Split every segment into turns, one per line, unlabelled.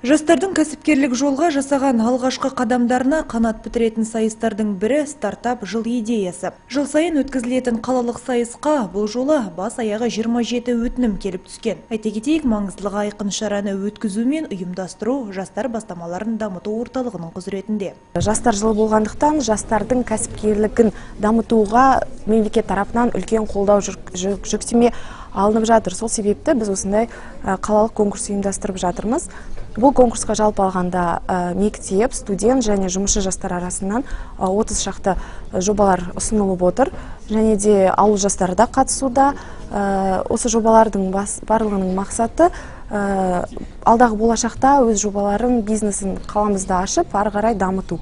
Жастардың кәсіпкерлік жолға жасаған алғашқы қадамдарына қанат бітіретін сайыстардың бірі – «Стартап жыл идеясы». Жыл сайын өткізілетін қалалық сайысқа бұл жолы бас аяғы 27 өтінім келіп түскен. Айта кетейік, маңыздылығы айқын шараны өткізу мен ұйымдастыру Жастар бастамаларын дамыту орталығының құзыретінде.
Жастар жылы болғандықтан, жастардың кәсіпкерлігін дамытуға мемлекет тарапынан үлкен қолдау, жүктеме алынып жатыр. Сол себепті біз осындай қалалық конкурс ұйымдастырып жатырмыз. Бұл конкурсқа жалпы алғанда мектеп, студент және жұмысшы жастар арасынан 30 шақты жобалар ұсынылып отыр. Және де ауыл жастары да қатысуда. Осы жобалардың барлығының мақсаты алдағы болашақта өз жобаларын, бизнесін қаламызда ашып, ары қарай дамыту.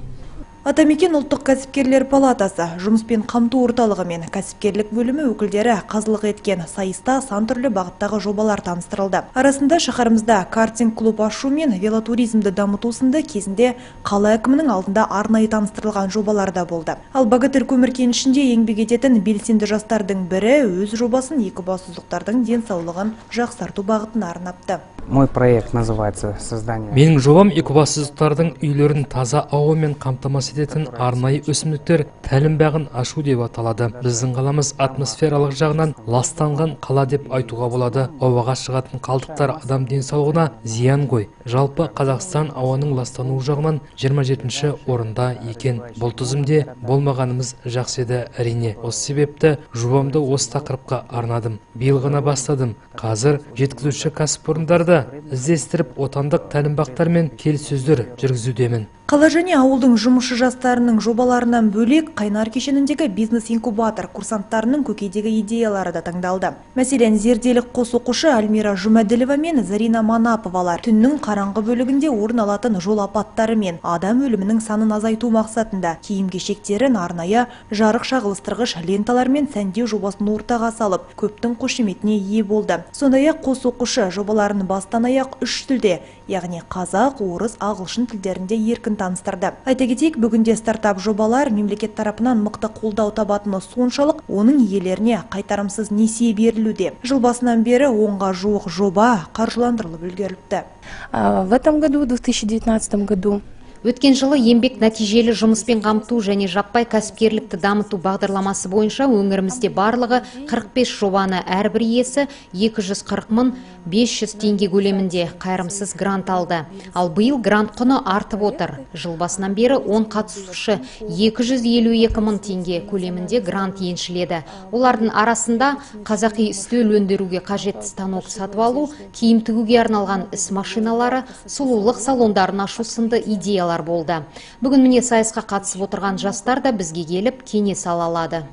Атамекен ұлттық кәсіпкерлер палатасы, жұмыспен қамту орталығы мен кәсіпкерлік бөлімі өкілдері қазылық еткен сайыста сан түрлі бағыттағы жобалар таныстырылды. Арасында шаһарымызда картинг клуб ашу мен велотуризмді дамыту сынды кезінде қала әкімінің алдында арнайы таныстырылған жобалар да болды. Ал Богатырь көмір кенішінде еңбек ететін белсенді жастардың бірі өз жобасын екібастұздықтардың денсаулығын жақсарту бағытына арнапты.
Мой проект называется «Создание».
Менің жобам екібастұздықтардың үйлерін таза ауамен қамтамасыз ететін арнайы өсімдіктер тәлімбағын ашу деп аталады. Біздің қаламыз атмосфералық жағынан ластанған қала деп айтуға болады. Ауаға шығатын қалдықтар адам денсаулығына зиян ғой. Жалпы, Қазақстан ауаның ластануы жағынан 27 орында екен. Бұл тізімде болмағанымыз жақсы еді, әрине. Осы себепті жобамды осы тақырыпқа арнадым. Биыл ғана бастадым. Қазір жеткізуші кәсіпорындарды іздестіріп, отандық тәлімбақтармен келіссөздер жүргізудемін.
Қала және ауылдың жұмысшы жастарының жобаларынан бөлек, Қайнар кешеніндегі бизнес-инкубатор курсанттарының көкейдегі идеялары да тыңдалды. Мәселен, зерделік қос оқушы Альмира Жұмәділова мен Зарина Манаповалар түннің қараңғы бөлігінде орын алатын жол апаттары мен адам өлімінің санын азайту мақсатында киім-кешектерін арнайы жарық шағылыстырғыш ленталармен сәндеу жобасын ортаға салып, көптің қошеметіне ие болды. Сондай-ақ қос оқушы жобаларын бастан аяқ үш тілде, яғни қазақ, орыс, ағылшын тілдерінде еркін таныстырды. Айта кетейік, бүгінде стартап жобалар мемлекет тарапынан мықты қолдау табатыны соншалық, оның иелеріне қайтарымсыз несие берілуде. Жыл басынан бері 10-ға жуық жоба қаржыландырылып үлгеріліпті.
В этом году, в 2019 году,
Өткен жылы еңбек нәтижелі жұмыспен қамту және жаппай кәсіпкерлікті дамыту бағдарламасы бойынша өңірімізде барлығы 45 жобаны әрбір иесі 240 мың 500 теңге көлемінде қайырымсыз грант алды. Ал биыл грант құны артып отыр. Жыл басынан бері 10 қатысушы 252 мың теңге көлемінде грант еншіледі. Олардың арасында қазақи үстел өндіруге қажетті станок сатып алу, киім тігуге арналған іс машиналары, сұлулық салондарын ашу сынды идеялар болды. Бүгін, міне, сайысқа қатысып отырған жастар да бізге келіп кеңес ала алады.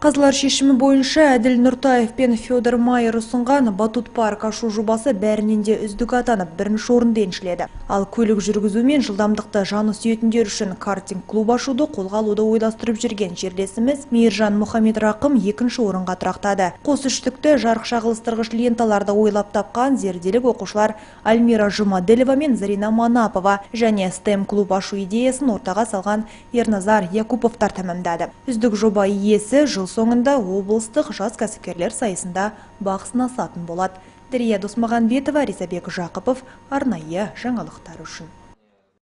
Қазылар шешімі бойынша Әділ Нұртаев пен Федор Майер ұсынған батут парк ашу жобасы бәрінен де үздік атанып, бірінші орынды еншіледі. Ал көлік жүргізу мен жылдамдықты жаны сүйетіндер үшін картинг клуб ашуды қолға алуды ойластырып жүрген жерлесіміз Мейіржан Мұхамед Рақым екінші орынға тұрақтады. Қос үштікті жарық шағылыстырғыш ленталарды ойлап тапқан зерделік оқушылар Альмира Жұмаделова мен Зарина Манапова және STEM клуб ашу идеясын ортаға салған Ерназар Якуповтар тәмамдады. Үздік жоба иесі жыл соңында облыстық жас кәсіпкерлер сайысында бақ сынасатын болады. Дәрия Досмағанбетова, Ризабек Жақыпов, арнайы жаңалықтар үшін.